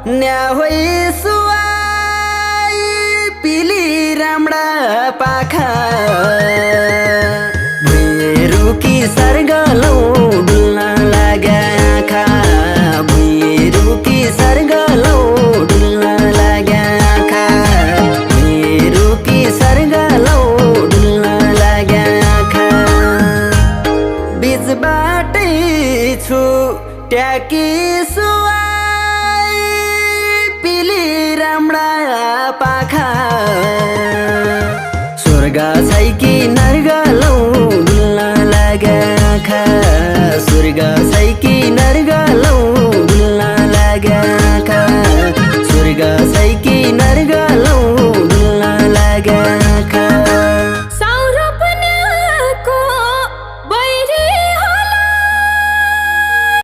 न्या होई सुवाई पिली राम्रा पाखा भुइँरुकी सर्गलौ डुल्न लाग्या आँखा भुइँरुकी सर्गलौ डुल्न लाग्या आँखा भुइँरुकी सर्गलौ डुल्न लाग्या आँखा बिचबाटै छु ट्याकी सुवाई पिली राम्रा पाखा स्वर्ग छै कि नर्ग लौ डुल्न लाग्या आँखा स्वर्ग छै कि